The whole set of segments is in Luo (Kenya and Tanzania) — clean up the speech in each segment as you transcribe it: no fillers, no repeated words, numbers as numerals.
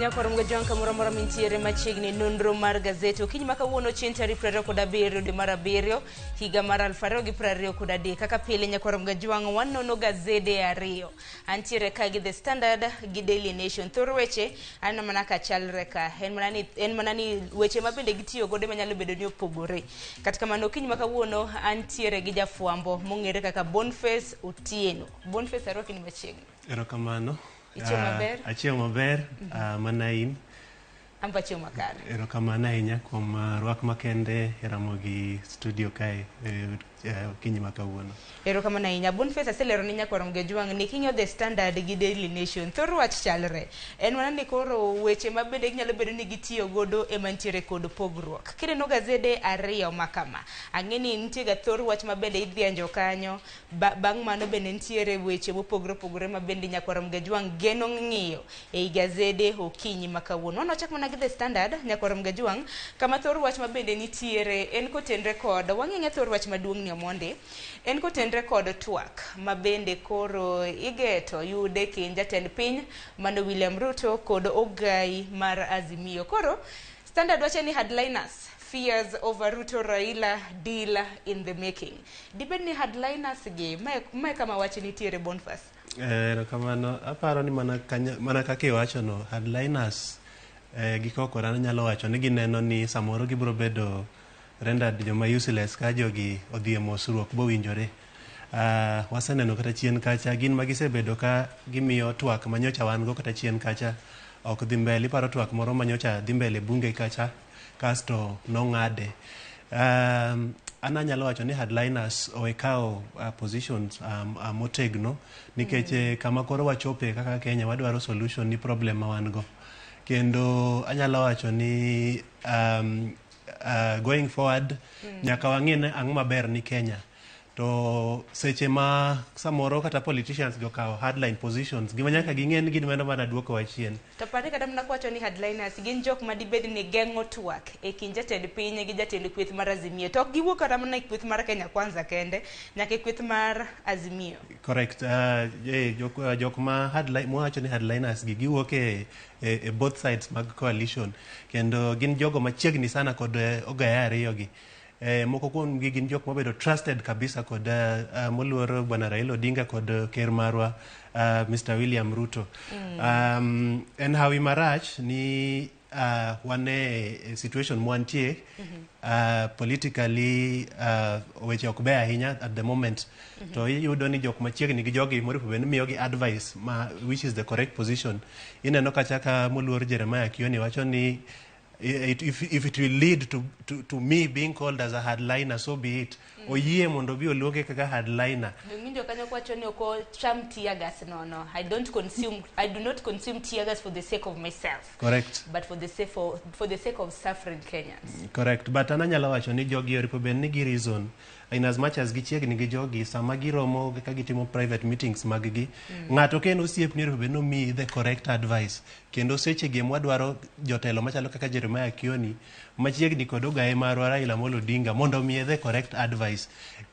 Nyakoro Mgajwang' kamoro amora mintiere machiegni nonro mar gazeti okinyi ma kawuono chieng' tarik 27 dwe mar abiriyo higa mar 2023. Kaka pile Nyakwaro Mgajwang' wanono gazede ariyo. Antiere ka gi The Standard gi Daily Nation. Thor weche aneno mana ka chalre ka. En mana ni weche ma bende gitiyo godo manyalo bedo ni opogore. Kata kamano okinyi ma kawuono antiere gi jafwambo mong'ere kaka Boniface Otieno. Boniface, arwaki ni machiegni. Erokamano. Ichiemo maber? Achiewo maber, mana in. An be achiewo makare. Erokamano ahinya kuom rwak makende e Ramogi studio kae okinyi ma kawuono. Erokamano ahinya. Boniface, aselero ni Nyakwar Mgajwang' ni king'iyo The Standard gi Daily Nation, thor wach chalre. En mana ni koro weche ma bende ginyalo bedo ni gitiyo godo ema nitiere kod pogruok. Kineno gazede ariyo ma kama, ang'e ni nitie ga thor wach ma bende idhianjo kanyo, bang' mano bende nitiere weche mopogore opogore ma bende Nyakwar Mgajwang' geno ng'iyo ei gazede okinyi ma kawuono. Wan wachak mana gi The Standard, Nyakwar Mgajwang', kama thor wach ma bende nitiere en kotenre kod, wang'e thor wach maduong' ni Omondi, en kotenre kod twak ma bende koro igeto yude kind jatend piny mano William Ruto kod ogai mar Azimio. Koro Standard wacho ni hardliners fears over Ruto Raila deal in the making. Dibed ni hardliners gi mae kama wach nitiere, Boniface? Erokamano. Aparo ni mana, kanya, mana kaka iwachono, hardliners gi kokora nyalo wacho ni gineno ni samoro gibiro bedo rendered joma useless ka jogi odhi e mosruok bowinjore. Waseneno kata chien kacha gin ma gisebedo ka gimiyo twak manyocha wan go kata chien kacha ok dhi mbele. Iparo twak moro manyocha dhi mbele e bunge kacha kasto nong'ade. An anyalo wacho ni hardliners owe kawo positions motegno nikech kama koro wachope kaka Kenya wadwaro solution ni problem ma wan go. Kendo anyalo wacho ni going forward nyaka wang'e ni ang'o maber ni Kenya. To seche ma samoro kata politicians go kawo hardline positions, gima nyaka ging'e ni gin mana duoko wa chien. To pare kata mana kwacho ni hardliners gin jok ma dibed ni geng'o twak e kind jatend piny gi jatend kweth mar Azimio. To ok giwuok kata mana e kweth mar Kenya Kwanza kende, nyaka e kweth mar Azimio. Correct. Jok ma hardline, mwawacho ni hardliners gi giwuok e both sides mag coalition kendo gin jogo machiegni sana kod ogaye ariyo gi. Moko kuom gi gin jok mobedo trusted kabisa kod moluor Bwana Raila Odinga kod ker marwa Mr. William Ruto. En hawi marach ni wan e situation mwantie politically weche ok beyo ahinya at the moment. To iyudo ni jok machiegni gi jogi moripo bed ni miyogi advice ma which is the correct position. Ineno kacha ka moluor Jeremiah Kioni wacho ni if it will lead to me being called as a hardliner, so be it. Oyie mondo obi oluonge kaka hardliner. Winjo kanyo kwacho ni ok ocham tear gas nono. I do not consume tear gas for the sake of myself. Correct. But for the sake of suffering Kenyans. Correct. But an anyalo wacho ni jogi oripo bed ni gi reason in as much as gichiegni gi jogi sama giromo ka gitimo private meetings mag gi ng'ato ka en osiepni oripo bed ni omiyi the correct advice kendo seche gi mwadwaro jotelo machalo kaka Jeremiah Kioni machiegni kod ogaye marwa Raila Amolo Odinga mondo omiye the correct advice.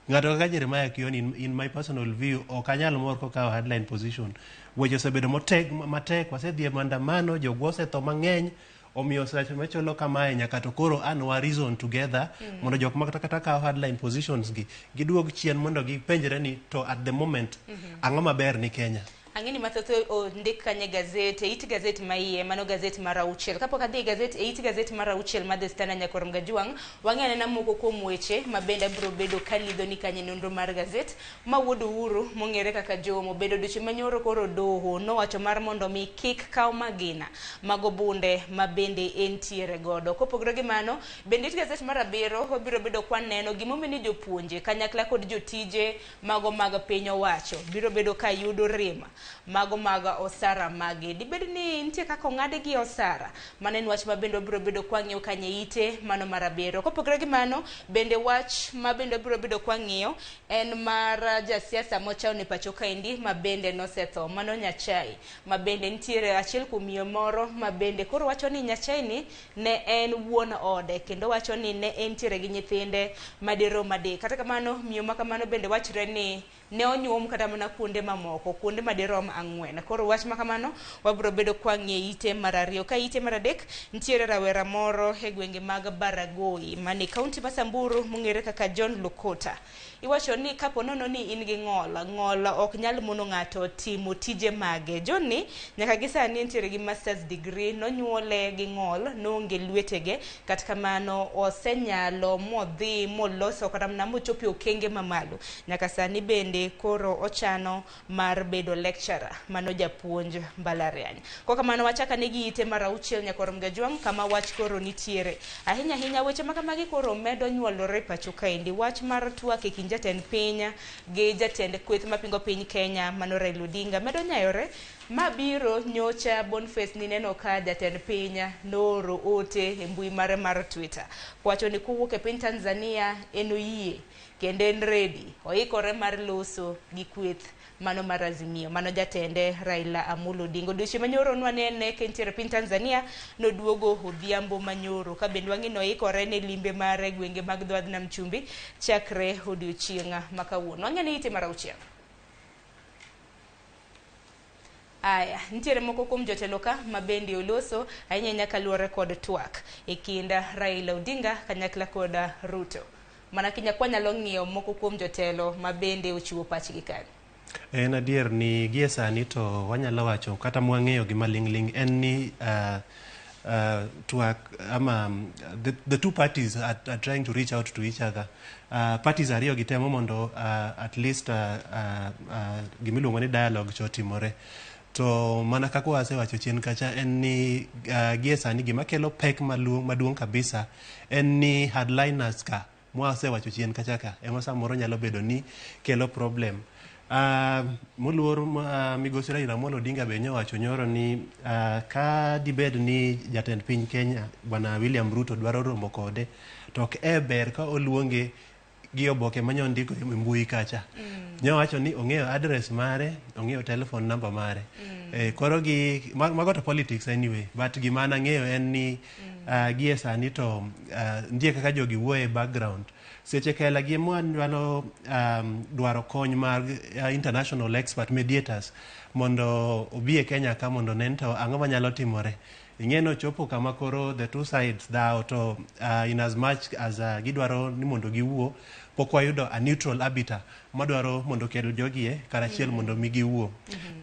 Ng'ato kaka Jeremiah Kioni in my personal view ok anyal mor kokawo hardline position. Weche osebedo motek matek, wasedhi e maandamano, jogwa osetho mang'eny, omiyo seche machalo kamae nyaka to koro an wa reason together mondo jok ma kata kawo hardline positions gi giduog chien mondo gipenjre ni to at the moment ang'o maber ni Kenya. Ang'e ni mathoth ondik kanyo e gazet, e it gazet ma iye, mano gazet mar auchiel. Kapok adhi e gazet, e it gazet mar auchiel mar The Standard, Nyakwar Mgajwang', wang'e anena moko kuom weche ma bende abiro bedo kalidho ni kanyo e nonro mar gazet ma wuod Uhuru mong'ere kaka Jomo bedo odiochieng' manyoro koro doho nowacho mar mondo mi kik kaw magina mag obunde ma bende entiere godo. Kopogore gi mano, bende it gazet mar abiriyo wabiro bedo kwaneno gimomiyo ni jopuonje kanyakla kod jotije mago mag piny owacho biro bedo ka yudo rem mago mag osara magi. Dibed ni nitie kaka ong'ad gi osara? Mano en wach ma bende wabiro bedo kwang'iyo kanyo e ite mano mar abiriyo. Kopogore gi mano, bende wach ma bende wabiro bedo kwang'iyo en mar jasiasa mochao e pacho kaendi ma bende nosetho, mano Nyachai, ma bende nitiere achiel kuom miyo moro ma bende koro wacho ni Nyachai ni ne en wuon ode kendo wacho ni ne entiere gi nyithinde madirom adek. Kata kamano, miyo ma kamano bende wachre ni Ne onyuom kata mana kuonde mamoko, kuonde madirom 4. Koro wach ma kamano wabiro bedo kwang'iye ite mar 2. Ka ite mar 3 nitiere rawera moro e gwenge mag Baragoi mane kaunti ma Samburu mong'ere kaka John Lokota. Iwacho ni kapo nono ni in gi ng'ol, ng'ol ok nyal mono ng'ato timo tije mage. John ni nyaka gi sani entiere gi master's degree, nonyuole gi ng'ol, noonge lwetege, kata kamano osenyalo modhi moloso kata mana mochopo e okenge mamalo. Nyaka sani bende koro ochano mar bedo lecturer, mano japuonj mbalariany. Kok kamano wachaka negi ite mar 6 nyakor Mgajwang' kama wach koro nitiere. Ahinya ahinya weche makamagi koro medo nyuolore pacho kaendi. Wach mar twak e kind jatend piny gi jatend kweth mapingo piny Kenya mano Raila Odinga medo nyayore mabiro nyocha Boniface nineno ka jatend piny nooro ote e mbui mare mar Twitter kowacho ni kowuok e piny Tanzania en oyie kendo en ready oikore mar loso gi kweth mano mar Azimio mano jatende Raila Amolo Odinga. Odiochieng' manyoro nwanene ka entiere piny Tanzania noduogo odhiambo manyoro ka bende wang'e ni oikore ne limbe mare gwenge mag dho wadh nam chumbi chakre odiochieng' ma kawuono. Wang'e ni ite mar 6. Aya, nitiere moko kuom jotelo ka ma bende oloso ahinya ahinya kaluwore kod twak e kind Raila Odinga kanyakla kod Ruto. Mana kinya kwanyalo ng'iyo moko kuom jotelo ma bende ochiwo pachgi kanyo. En adier ni gie sani to wanyalo wacho kata mwang'eyo gima ling' ling' en ni twak ama the two parties are trying to reach out to each other. Parties ariyo gi temo mondo at least gimiluongo ni dialogue cha otimore. To mana kaka wasewacho chien kacha en ni gie sani gima kelo pek maduong' kabisa en ni hardliners ka mwasewacho chien kacha ka ema samoro nyalo bedo ni kelo problem. Moluor migosi Raila Amolo Odinga be nyowacho nyoro ni ka dibed ni jatend piny Kenya bwana William Ruto dwaro romo kode to ok e ber ka oluonge gi oboke mane ondiko e mbui kacha. Nyowacho ni ong'eyo address mare, ong'eyo telephone number mare. Koro gi mago to politics anyway, but gima an ang'eyo en ni gie sani to nitie kaka jogi wuoyo e background. Seche kaela gi mwadwaro dwaro kony mag international expert mediators mondo obi e Kenya ka mondo onen to ang'o manyalo timore. Ing'e ni ochopo kama koro the two sides dhawo to in as much as gidwaro ni mondo giwuo, pok wayudo a neutral arbiter madwaro mondo okel jogi e karachiel mondo mi giwuo.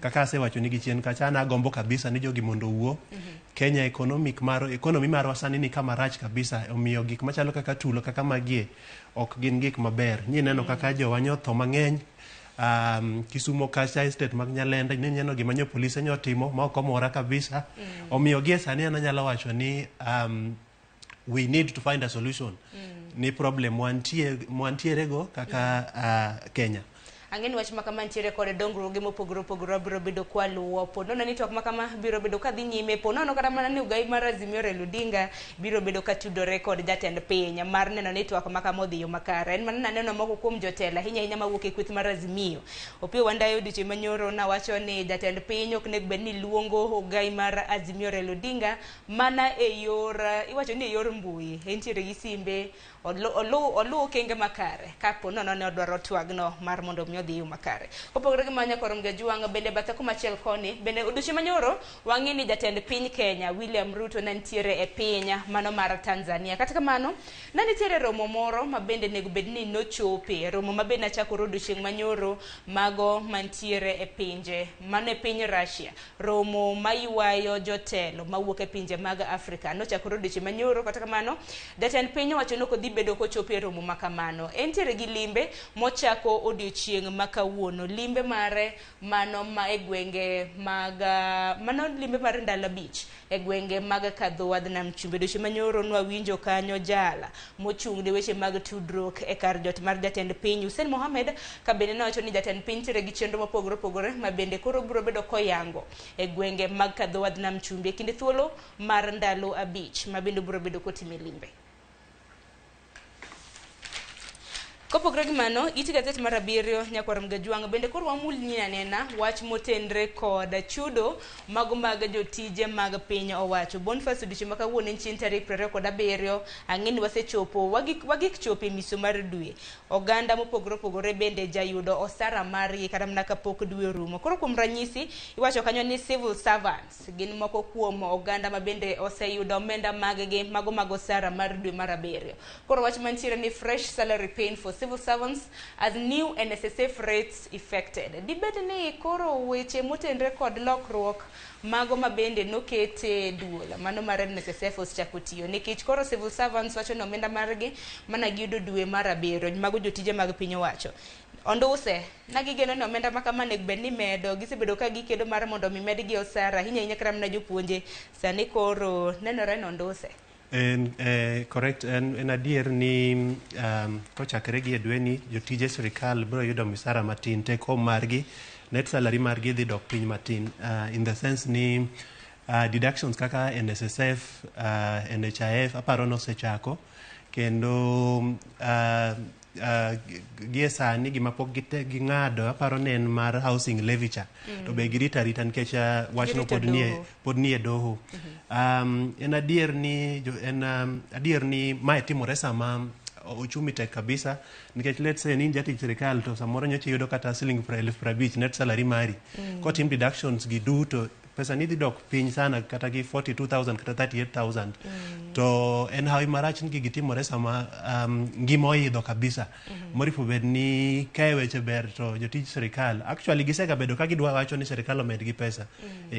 Kaka asewacho nigi chien kacha an agombo kabisa ni jogi mondo owuo. Kenya economic mar economy marwa sani ni kama rach kabisa omiyo gik machalo kaka tulo kaka magie ok gin gik maber. Nyineno kaka jowa nyotho mang'eny Kisumo kacha estate mag Nyalenda nineno gima nyo polise nyotimo ma ok omora kabisa. Omiyo gie sani an anyalo wacho ni we need to find a solution ni problem mwantiere go kaka Kenya. Ang'e ni wach makama nitiere kod dongruoge mopogore opogore biro bedo kwaluwo. Po nono ni twak makama biro bedo kadhi nyime, po nono kata mana ni ugai mar Azimio Raila Odinga biro bedo katudore kod jatend piny mar neno ni twak makama odhi yo makare. En mana naneno moko kuom jotelo ahinya ahinya mawuok e kweth mar Azimio. Opiyo Wandayi odiochieng' manyoro nawacho ni jatend piny ok onego bed ni luongo ogai mar Azimio Raila Odinga mana e yor iwacho ni e yor mbui. Entiere gi simbe oluw okenge makare kapo nono ne odwaro twagno mar mondo mi odhi yo makare. Kopogore gi mano Nyakwar Mgajwang' bende bathe kumachiel koni bende odiochieng' manyoro wang'e ni jatend piny Kenya William Ruto ne nitiere e piny mano mar Tanzania. Kata kamano ne nitiere romo moro ma bende onego bed ni nochope, romo ma bende nachakore odiochieng' manyoro mago mantiere e pinje mano e piny Russia, romo maywayo jotelo mawuok e pinje mag Afrika nochakore odiochieng' manyoro. Kata kamano jatend piny owacho ni ok odhi bedo kochopo e romo makamano. Entiere gi limbe mochako odiochieng' ma kawuono, limbe mare mano ma e gwenge mag mano limbe mar ndalo 5 e gwenge mag kadho wadh nam chumbi. Odiochieng' manyoro nwawinjo kanyo jala mochung' ne weche mag tudruok e kar jot mar jatend piny Hussein Mohamed ka bende nowacho ni jatend piny nitiere gi chenro mopogore opogore ma bende koro biro bedo koyango e gwenge mag kadho wadh nam chumbi e kinde thuolo mar ndalo 5 ma bende biro bedo kotime limbe. Kopogore gi mano, it gazet mar abiriyo nyakwar Mgajwang' bende koro wamul ni anena wach motenre kod chudo mago mag jotije mag piny owacho. Boniface odiochieng' ma kawuono en chieng' tarik 27, ang'e ni wasechopo wagik, wagik chopo e miso mar dwe. Oganda mopogore opogore bende jayudo osara margi kata mana kapok dwe orumo. Koro kuom ranyisi, iwacho kanyo ni civil servants gin moko kuom oganda ma bende oseyudo omenda mag-gi mago mag osara mar dwe mar abiriyo. Koro wach mantiere ni fresh salary pain for civil servants as new NSSF rates effected. Dibed ni koro weche motenre kod lokruok mago ma bende nokete duol mano mar NSSF osechako tiyo nikech koro civil servants wacho ni omenda margi mana giyudo dwe mar abiriyo mago jotije mag piny owacho. Onduse na gigeno ni omenda ma kama onego bed ni imedo gisebedo ka gikedo mar mondo mi medgi osara ahinya ahinya kata mana jopuonje sani koro nenore ni onduse. En, correct, en adier ni kochakre gi e dweni jotije sirikal biro yudo misara matin, take home margi, net salary margi dhi dok piny matin in the sense ni deductions kaka NSSF, NHIF aparo nosechako kendo gie sani gima pok ging'ado aparo ni en mar housing levy cha to be girito arita nikech wachno Girito pod nie doho. Pod nie doho. En adier ni en adier ni mae timore sama ochumi tek kabisa nikech let's say ni in jatich sirikal to samoro nyocha iyudo kata siling 50,000 net salary mari. Kotim deductions gi duto pesa ni dhi dok piny sana kata gi 42,000 kata 38,000. To en hawi marach ni gigi timore sama ngima oidho kabisa. Moripo bed ni ka e weche ber to jotij sirikal actually gisega bedo ka gidwa wacho ni sirikal omedgi pesa.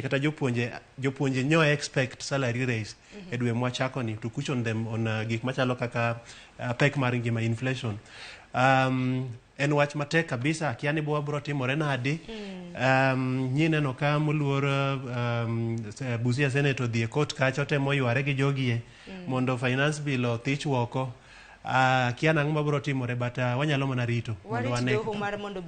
Kata jopuonje nyo expect salary raise e dwe mwachako ni to cushion them on gik machalo kaka pek mar ngima, inflation. En wach matek kabisa, akia ni biro timore nadi. Nyineno ka moluor Busia Senate odhi e court kacha otemo yware gi jogie mondo finance bill othich oko. Akia nang'o mabiro timore but wanyalo mana rito mondo Warit wane. Doho mar mondo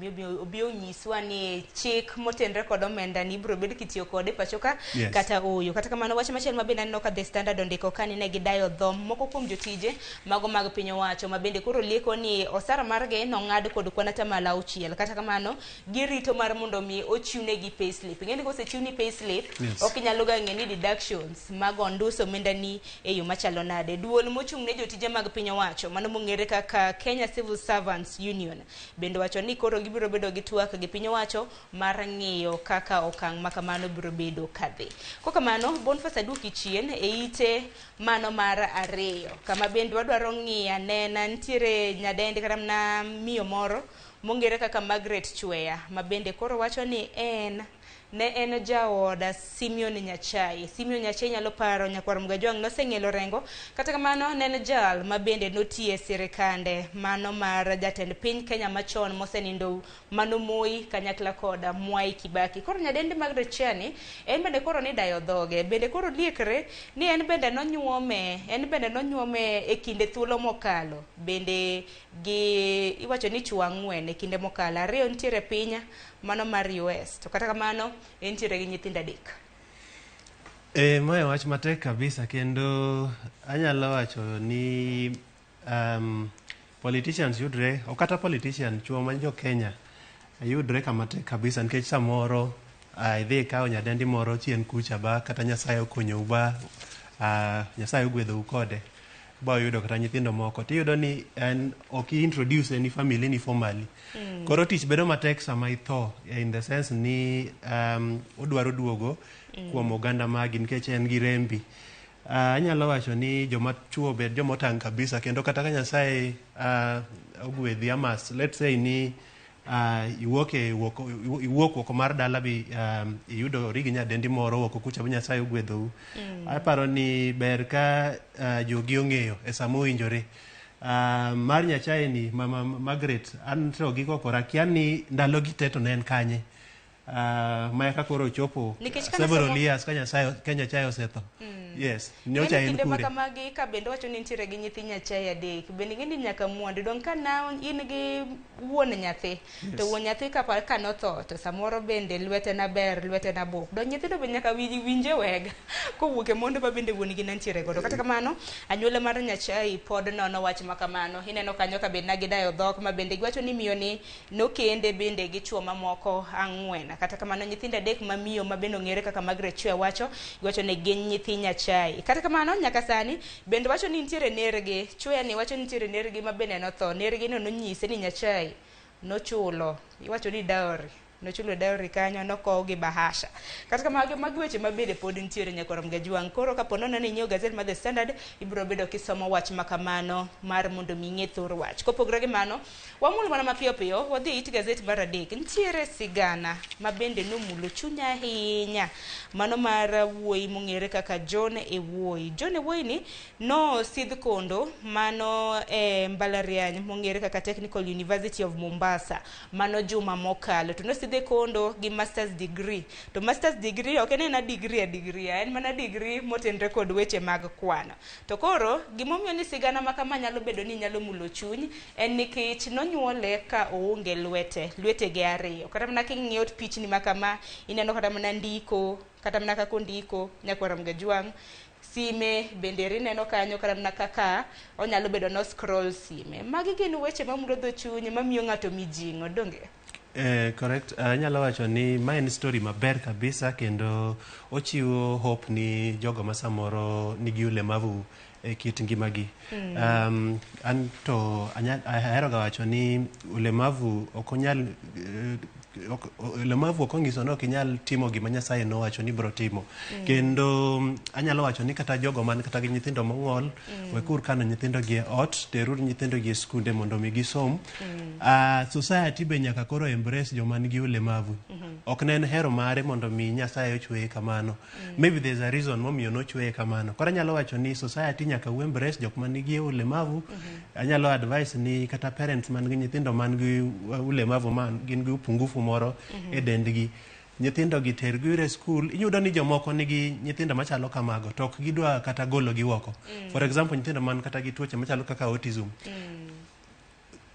obi onyiswa ni chik motenre kod omenda ni ibiro bed kitiyo kode pacho ka kata ooyo. Kata kamano wach machielo ma bende aneno ka The Standard ondiko ka ni ne gidayo dho moko kuom jotije mago mag piny owacho ma bende koro lieko ni osara margi nong'ad kod kwan atamalo auchiel. Kata kamano girito mar mondo mi ochiwnegi payslip. Ing'e ni kosechiwni payslip ok inyalo ga ng'e ni deductions mag onduso omenda ni e yo machalo nade. Duol mochung' ne jotije mag piny owacho mano mong'ere kaka Kenya Civil Servants Union bende wacho ni koro gibiro bedo gi twak gi piny owacho mar ng'iyo kaka okang' ma kamano biro bedo kadhi. Kokamano, Boniface aduoki chien e ite mano mar ariyo kama bende wadwaro ng'iyo anena nitiere nyadendi kata mana miyo moro mong'ere kaka Margaret Chweya ma bende koro wacho ni en ne en jaoda Simeon Nyachae. Simeon Nyachae nyalo paro nyakwar Mgajwang' noseng'elo rengo, kata kamano ne en jal ma bende notiye sirikande mano mar jatend piny Kenya machon mosenindo mano Moi kanyakla kod Mwai Kibaki. Koro nyadendi Margaret Chweya ni en bende koro nidayo dhoge, bende koro liekre ni en bende nonyuome, en bende nonyuome e kinde thuolo mokalo, bende gi iwacho ni chwo ang'wen e kinde mokalo, ariyo nitiere piny mano mar US to kata kamano entiere gi nyithindo adek. Mae wach matek kabisa kendo anyalo wacho ni politicians yudre, ok kata politician, chuo ma jo Kenya yudre kama tek kabisa nikech samoro idhi ikawo nyadendi moro chien kucha ba kata Nyasaye okonyou ba Nyasaye ogwedhou kode ba uyudo kata nyithindo moko tiyudo ni en ok i-introduce ni family ni formally. Koro tich bedo matek sama itho in the sense ni odwaro duogo kuom oganda magi nikech en gi rembi. Anyalo wacho ni joma chuo bed joma otang' kabisa kendo kata ka Nyasaye ogwedhi ama let's say ni iwuok e iwuok oko mar dala bi iyudori gi nyadendi moro oko kucha bi Nyasaye ogwedhou. Aparo ni ber ka jogi ong'eyo e sama owinjore. Mar Nyachae ni mama Margaret an to gi kokora akia ni ndalogi te to ne en kanye. Ma eka koro ochopo Nikech kana several somo years ka Nyasaye osetho. Yes, nyocha en en kinde ma kure. kamagi ka bende wacho ni nitiere gi nyithi nyachae adek bende ing'e ni nyaka mwandu dong' ka na in gi wuon nyathi to wuon nyathi kapa ka notho to samoro bende lwete na ber lwete na bup dong' nyithindo be nyaka winje wega kowuok e mondo ma bende wuon gi ne nitiere godo. Kata kamano anyuola mar Nyachae pod nono wach ma kamano. Ineno kanyo ka bende gidayo dhok ma bende giwacho ni miyo ni nokende bende gi chuo mamoko ang'wen. Kata kamano nyithindo adek ma miyo ma bende ong'ere kaka Margaret Chwe wacho, giwacho ni gin nyithi Nyachae. Kata kamano nyaka sani bende wacho ni nitiere nergi, Chwe ni wacho ni nitiere nergi ma bende notho. Nergi no nonyise ni Nyachae nochulo, iwacho ni dowry, nochulo dowry kanyo nokow gi bahasha. Kata kamano magi weche ma bende pod nitiere nyakwar Mgajwang'. Koro kapo nono ni inyiewo gazet mar The Standard, ibiro bedo kisomo wach ma kamano mar mondo mi ing'e thor wach. Kopogore gi mano, wamul mana mapiyo piyo, wadhi it gazet mar adek. Nitiere sigana ma bende nomulo chunya ahinya. Mano mar wuoyi mong'ere kaka John Ewoi. John Ewoi ni nosidh kondo mano e mbalariany mong'ere kaka Technical University of Mombasa. Mano juma mokalo. To nosidhe kondo gi master's degree. To master's degree ok en ena degree a degree, en mana degree motenre kod weche mag kwano. To koro gimomiyo ni sigana ma kama nyalo bedo ni nyalo mulo chuny en nikech nonyuole ka oonge lwete, lwetege ariyo. Kata mana king'iyo pichni ma kama, ineno kata mana ndiko, kata mana kaka ondiko, nyakwar Mgajwang', sime bende rineno kanyo kata mana kaka onyalo bedo no scroll sime. Magi gin weche mamulo dho chuny mamiyo ng'ato mijing'o, donge? Correct. Anyalo wacho ni ma en story maber kabisa kendo ochiwo hope ni jogo ma samoro nigi ulemavu e kit ngimagi. An to ahero ga wacho ni ulemavu ok onyal ulemavu ok onyiso ni ok inyal timo gima Nyasaye nowacho ni ibiro timo. Kendo anyalo wacho ni kata jogo man kata gi nyithindo mong'ol, wekur kano nyithindo gi e ot, teruru nyithindo gi e skunde mondo mi gisom. Society be nyaka koro embrace joma nigi ulemavu. Ok ne en hero mare mondo mi Nyasaye ochweye kamano. Maybe there's a reason momiyo nochweye kamano. Koro anyalo wacho ni society nyaka u embrace jok man nigi ulemavu. Anyalo advice ni kata parents man gi nyithindo man gi ulemavu man gin gi upungufu moro e dendgi. Nyithindo gi ter gi e skul, iyudo ni jomoko nigi nyithindo machalo kamago to ok gidwa kata golo gi oko. For example, nyithindo man kata gi tuoche machalo kaka autism.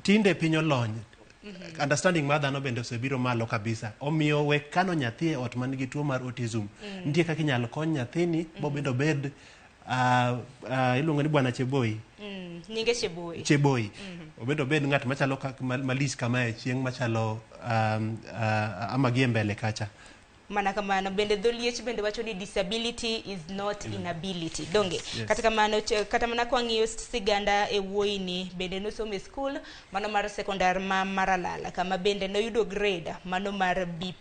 Tinde piny olony, understanding mar dhano bende osebiro malo kabisa. Omiyo we kano nyathi e ot man gi tuo mar autism. Nitie kaka inyalo kony nyathini bobed obed iluongo ni bwana Cheboi. Nyinge Cheboi. Cheboi. Obed obed ng'at machalo kaka malich kamae chieng' machalo ama gi e mbele kacha. Mana kamano bende dho liech bende wacho ni disability is not inability. Donge? Yes. Kata kamano kata mana kwang'iyo siganda e wuoyi ni bende nosomo e skul mano mar sekondar ma Maralal kama bende noyudo grade mano mar B+.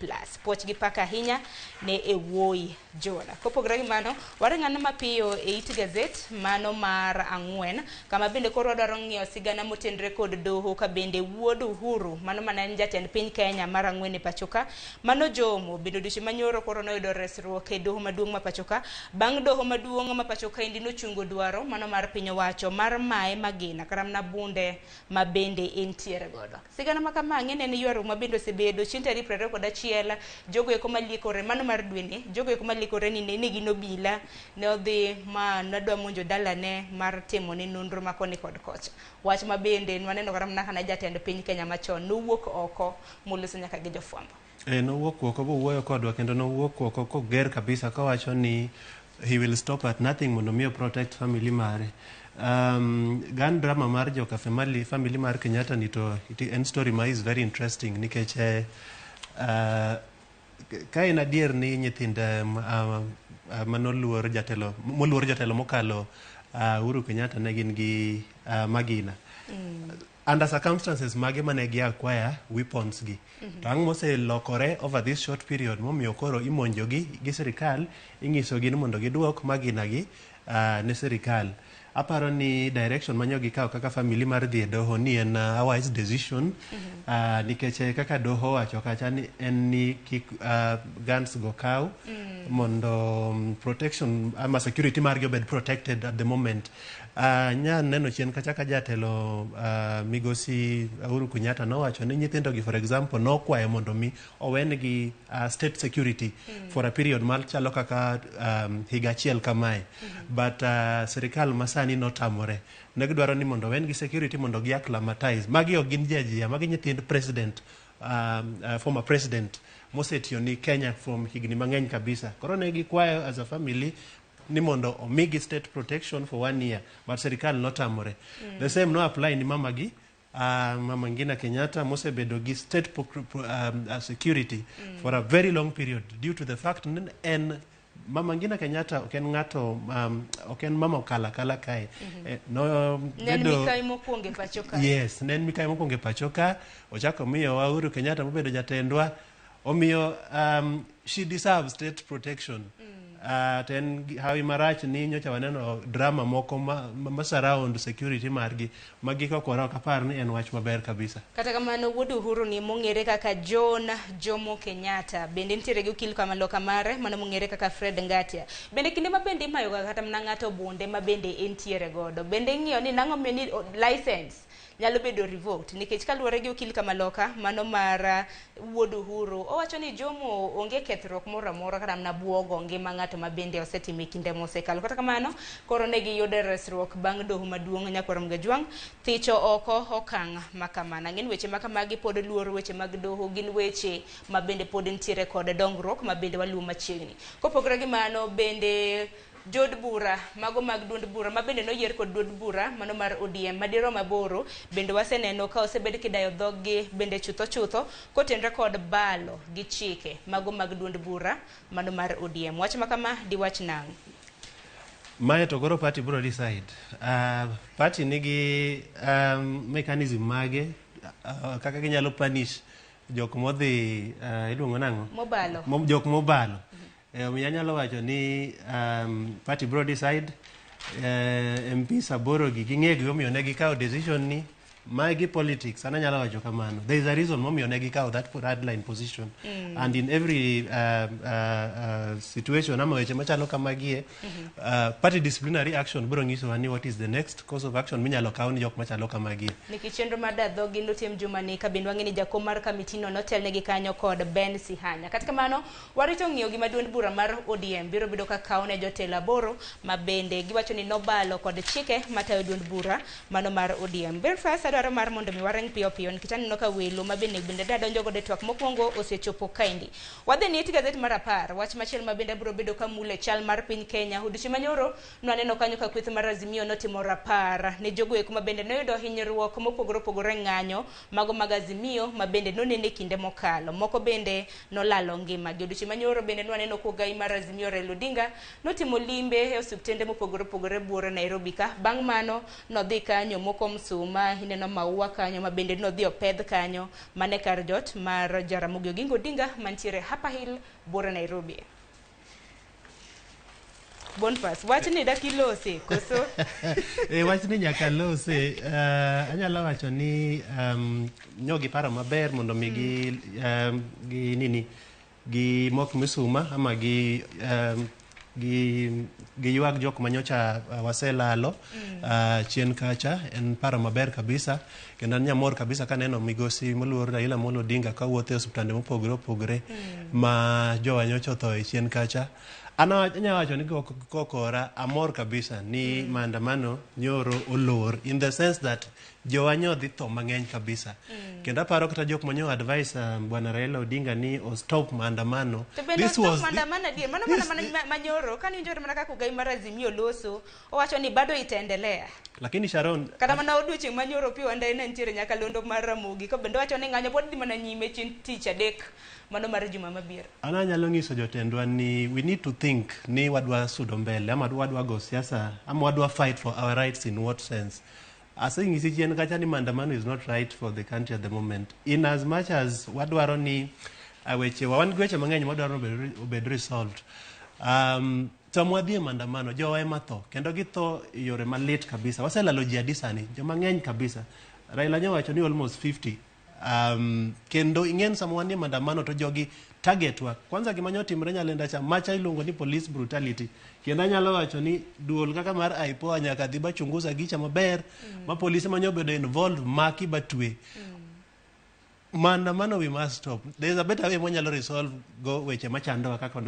Puoch gi pak ahinya ne e wuoyi Jonah. Kopogore gi mano, waring'ane mapiyo e it gazet mano mar ang'wen kama bende koro wadwaro ng'iyo sigana motenre kod doho ka bende wuod Uhuru mano mana en jatend piny Kenya mar ang'wen e pachoka mano Jomo bende odiochieng' manyoro koro noyudo resruok e doho maduong' ma pachoka bang' doho maduong' ma pachoka endi nochungo dwaro mano mar piny owacho mar maye magina kata mana bunde ma bende entiere godo. Sigana ma kama ng'ene en ywaruok ma bende osebedo chieng' tarik 21 jogo eko maliekore mano mar dweni jogo eko maliekore ni ne gin obila ne odhi ma nodwa monjo dalane mar timo ne nonro ma koni kod kocha. Wach ma bende nwaneno kata mana kana jatend piny Kenya machon nowuok oko moloso nyaka gi jofwambo. Nowuok oko bowuoyo kodwa kendo nowuok oko koger kabisa kowacho ni he will stop at nothing mondo mi protect family mare. Gun drama mar joka family mar Kenyatta ni to en story ma is very interesting nikech ka en adier ni nyithind manoluor jatelo moluor jatelo mokalo Uhuru Kenyatta ne gin gi magina. Under circumstances mage mane gi acquire weapons gi. To ang' moselokore over this short period momiyo koro imonjo gi gi sirikal ing'iso gi ni mondo giduok magina gi ne sirikal. Aparo ni direction manyo gikawo kaka family mar dhi e doho ni en a wise decision nikech kaka doho owacho kacha ni en ni kik guns go kaw mondo protection ama security margi obed protected at the moment. Nya neno chien kacha ka jatelo migosi Uhuru Kenyatta nowacho ni nyithindo gi, for example, nokwayo mondo mi owenegi state security for a period mar chalo kaka higa achiel kamae. But sirikal masani notamore. Ne gidwaro ni mondo owengi security mondo gi acclimatize. Magi ok gin ji ajia, magi nyithind president, former president mosetiyo ni Kenya from higni mang'eny kabisa. Koro ne gikwayo as a family ni mondo omigi state protection for one year, but sirikal notamore. The same no apply ni mama gi, Mama Ngina Kenyatta, mosebedo gi state security for a very long period due to the fact ni en Mama Ngina Kenyatta ok en ng'ato, ok en mama okala akala kae. No Ne en mikai mokwongo e pacho ka. Yes, ne en mikai mokwongo e pacho ka. Ochako miyowa Uhuru Kenyatta mobedo jatendwa. Omiyo she deserves state protection. To en hawi marach ni nyocha waneno drama moko ma surround security margi ma giko kora ok apar ni en wach maber kabisa. Kata kamano, wuod Uhuru ni mong'ere kaka John Jomo Kenyatta bende nitiere gi okil kama loka mare mano mong'ere kaka Fred Ngatia. Bende kinde ma bende imayo ga kata mana ng'ato bunde ma bende entiere godo. Bende ing'iyo ni nang'o miyo ni license nyalo bedo revoked nikech kaluwore gi okil kama loka mano mar wuod Uhuru owacho ni Jomo onge kethruok moro amora kata mana buogo ngima ng'ato ma bende osetimo e kinde mosekalo. Kata kamano, koro ne giyudo resruok bang' doho maduong' Nyakwar Mgajwang' thicho oko okang' makamano. Ang'e ni weche makamagi pod luoro weche mag doho gin weche ma bende pod nitiere kod dongruok ma bende waluwo machiegni. Kopogore gi mano, bende jod bura mago mag duond bura ma bende noyier kod duond bura mano mar ODM madirom 8 bende waseneno ka osebed kidayo dhoggi bende chutho chutho kotenre kod balo gi chike mago mag duond bura mano mar ODM. Wach makama diwach nang'o? Mae to koro party bro decide. Party nigi mechanism mage kaka ginyalo punish jok modhi, iluongo nang'o? Mobalo. Jok mobalo. Omiyo anyalo wacho ni party bro decide. MPs 8 gi ging'e gimomiyo ne gikawo decision ni magi politics. An anyalo wacho kamano. There is a reason momiyo ne gikawo that hardline position. And in every situation ama weche machalo kamagie, party disciplinary action biro nyisowa ni what is the next course of action minyalo kaw ni jok machalo kamagie. Nikech chenro mar dar dhogi notim jumani ka bende wang'e ni jakom mar kamitino notelnegi kanyo kod Ben Sihanya. Kata kamano, warito ng'iyo gima duond bura mar ODM biro bedo ka kawo ne jotelo 8 ma bende giwacho ni nobalo kod chike matayo duond bura mano mar ODM. Belfast adwaro mar mondo mi wareng piyo piyo nikech aneno ka welo ma bende bende dadonjo godo e twak mokwongo osechopo kaendi. Wadhi ni it gazet mar 10, wach machielo ma bende biro bedo ka mule chal mar piny Kenya. Odiochieng' manyoro nwaneno kanyo ka kweth mar Azimio notimo rapar ne jogo eko ma bende noyudo hinyruok mopogore opogore ng'anyo mago mag Azimio ma bende nonene kinde mokalo. Moko bende nolalo ngimagi. Odiochieng' manyoro bende nwaneno kogai mar Azimio Raila Odinga notimo limbe e osiptende mopogore opogore buore Nairobi ka. Bang' mano nodhi kanyo moko msuma, ineno maua kanyo ma bende nodhi opedh kanyo mane kar jot mar Jaramogi Oginga Odinga mantiere Upper Hill buore Nairobi. Boniface, wachni dak ilose koso? Wachni nyaka lose. Anyalo wacho ni nyo gi paro maber mondo mi gi nini gi mok misuma ama gi ywag jok manyocha waselalo chien kacha. En paro maber kabisa kendo an nyamor kabisa kaneno migosi moluor Raila Amolo Odinga kawuotho e osiptande mopogore opogore ma jowa nyocha otho e chien kacha. An anyalo wacho ni kokora amor kabisa ni maandamano nyoro olor in the sense that jowa nyo dhi tho mang'eny kabisa. Kendo aparo kata jok manyo advice Bwana Raila Odinga ni o stop maandamano. To bende stop maandamano adier, mano mana mana manyoro kani winjo mana kaka ogai mar Azimio loso, owacho ni bado itaendelea. Lakini Sharon, kata mana odiochieng' manyoro pi wanda ne nitiere nyaka londo mar Ramogi, ka bende owacho ni ng'anyo pod dhi mana nyime chieng' tich adek mano mar juma mabiro. An anyalo nyiso jotendwa ni we need to think ni wadwa sudo mbele ama wadwa go siasa ama wadwa fight for our rights in what sense. Aseng'isi chien kacha ni maandamano is not right for the country at the moment. In as much as wadwaro ni weche wan gi weche mang'eny mwadwaro obed resolved. Sama wadhi e maandamano, jowa ema tho, kendo githo e yore malit kabisa. Waselalo ji adi sani? Joma ng'eny kabisa. Raila nyowacho ni almost 50. Kendo ing'en sama wanie maandamano to jogi target wa. Kwanza gima nyotimre Nyalenda cha, macha iluongo ni police brutality. Kendo anyalo wacho ni duol kaka mar IPOA nyaka dhi bachunguza gicha maber, ma polise manyobedo involved maki batwe. Maandamano we must stop. There is a better way mwanyalo resolve go weche machandowa kaka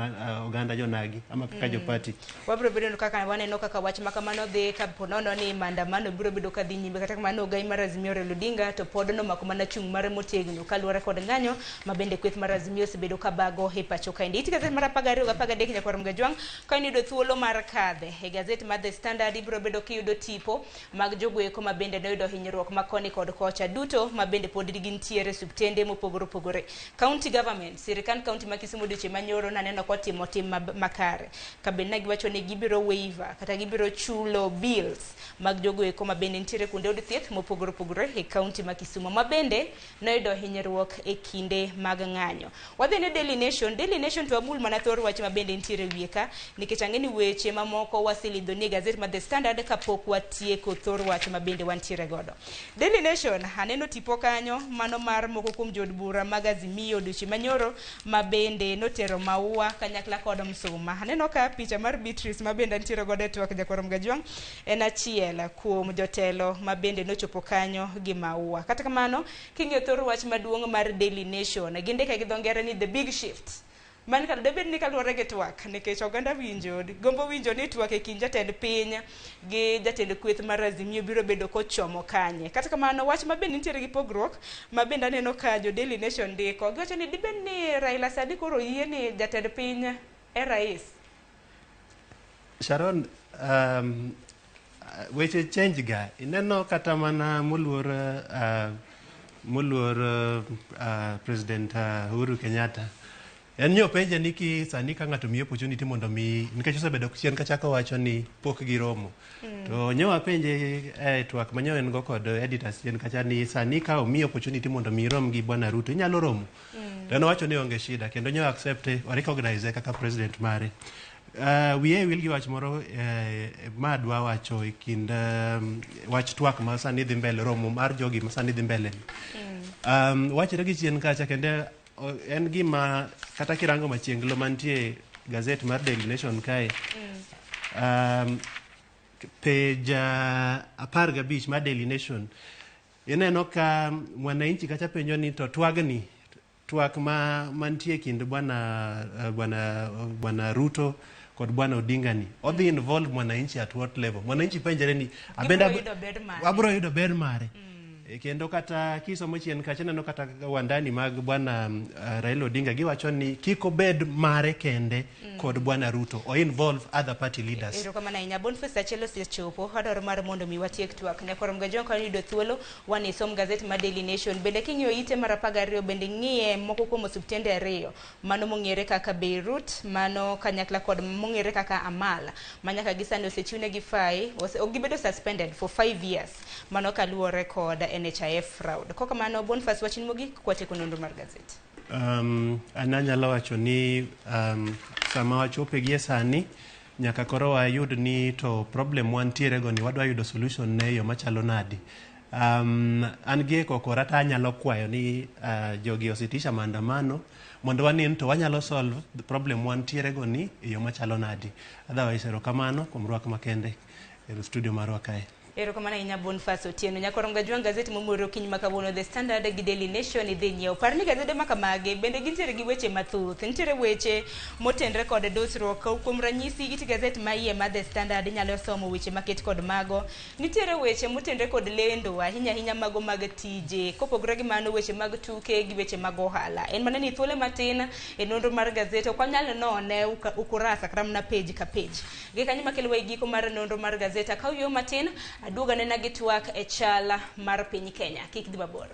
oganda jonagi ama kaka jopati. Wabiro bedo kaka waneno kaka wach ma kamano dhi kapo nono ni maandamano biro bedo ka dhi nyime. Kata kamano, ogai mar Azimio Raila Odinga to pod nomako mana chung' mare motegno kaluwore kod ng'anyo ma bende kweth mar Azimio osebedo ka bago e pacho kaendi. It gazet mar 12 gi 13, nyakwar Mgajwang', ka iniyudo thuolo mar kadhe e gazet mar The Standard, ibiro bedo kiyudo tipo mag jogo eko ma bende noyudo hinyruok ma koni kod kocha duto ma bende pod gintiere e osiptende mopogore opogore. County government, sirikand county ma Kisumu, odiochieng' manyoro naneno kotimo tim makare ka bende ne giwacho ni gibiro waiver kata gibiro chulo bills mag jogo eko ma bende nitiere kuonde od thieth mopogore opogore e county ma Kisumu ma bende noyudo hinyruok e kinde mag ng'anyo. Wadhi ne Daily Nation. Daily Nation to wabul mana thor wach ma bende nitiere e wiye ka, nikech ang'e ni weche mamoko waselidho ni e gazet mar The Standard kapok watieko thor wach ma bende wantiere godo. Daily Nation, aneno tipo kanyo mano mar moko kuom jood bura mag Azimio odiochieng' manyoro ma bende notero maua kanyakla kod msuma. Aneno ka picha mar Beatrice ma bende antiere godo e twak, jakwar Mgajwang', en achiel kuom jotelo ma bende nochopo kanyo gi maua. Kata kamano, king'iyo thor wach maduong' mar Daily Nation, gindike gi dho ngere ni "The Big Shift". Man kar debed ni kaluwore gi twak, nikech oganda winjo gombo winjo ni twak e kind jatend piny gi jatend kweth mar Azimio biro bedo kochomo kanye. Kata kamano, wach ma bende nitiere gi pogruok ma bende aneno ka jo Daily Nation ndiko, giwacho ni dibed ni Raila sani koro yie ni jatend piny e rais. Sharon, weche change ga. Ineno kata mana moluor President Uhuru Kenyatta. En nyo penje ni ki sani ka ng'ato miyi opportunity mondo mi, nikech osebedo chien kachako wacho ni pok giromo. To nyo wapenje e twak ma nyo en go kod editors chien kacha ni sani ka omiyi opportunity mondo mi irom gi Bwana Ruto, inyalo romo? To en owacho ni onge shida, kendo nyo accept, o recognize kaka president mare. Wiye wil gi wach moro ma adwa wacho e kind wach twak ma sani dhi mbele, romo mar jogi ma sani dhi mbele ni. Wachre gi chien kacha kendo en gima kata kirango machienglo mantie gazet mar Daily Nation kae, page 15 mar Daily Nation, ineno ka Mwananchi kacha penjo ni to twagni, twak ma mantie kind bwana Ruto kod bwana Odinga ni odhi involve mwananchi at what level? Mwananchi penjre ni abenda Gibiro yudo ber mare. Wabiro yudo ber mare. Kendo kata kisomo chien kacha, ineno kata wandani mag bwana Raila Odinga giwacho ni kik obed mare kende kod bwana Ruto, o involve other party leaders. Erokamano ahinya, Boniface. Achiel osechopo, adwaro mar mondo mi watiek twak. Nyakwar Mgajwang', ka yudo thuolo wan isom gazet mar Daily Nation. Bende king'iyo ite mar 12, bende ng'iye moko kuom osiptende ariyo, mano mong'ere kaka Beirut, mano kanyakla kod mong'ere kaka Amal, ma nyaka gi sani osechiwnegi fai, ok gibedo suspended for 5 years, mano kaluwore kod NHIF fraud. Kokamano, Boniface, wachni mogik kwatieko nonro mar gazet. An anyalo wacho ni sama wachope gie sani, nyaka koro wayud ni to problem wantiere go ni wadwa yudo solution ne e yo machalo nadi. An gi e kokora to anyalo kwayo ni jogi ositisha maandamano mondo wanen to wanyalo solve the problem wantiere go ni e yo machalo nadi. Otherwise, erokamano kuom rwak makende e studio marwa kae. Erokamano ahinya, Boniface Otieno. Nyakwar Mgajwang', gazet momoro okinyi ma kawuono, The Standard gi Daily Nation, idhi nyiew. Par ni gazede ma kamagi bende gintiere gi weche mathoth. Nitiere weche motenre kod dusruok. Kuom ranyisi, it gazet ma iye mar The Standard inyalo somo weche maket kod mago. Nitiere weche motenre kod lendo, ahinya ahinya mago mag tije. Kopogore gi mano, weche mag tuke gi weche mag ohala. En mana ni thuolo matin e nonro mar gazet ok wanyal none ukurasa kata mana page ka page. Gi kanyo makelo e giko mar nonro mar gazet. Akaw yo matin, aduogo anena gi twak e chal mar piny Kenya. Kik dhi mabor.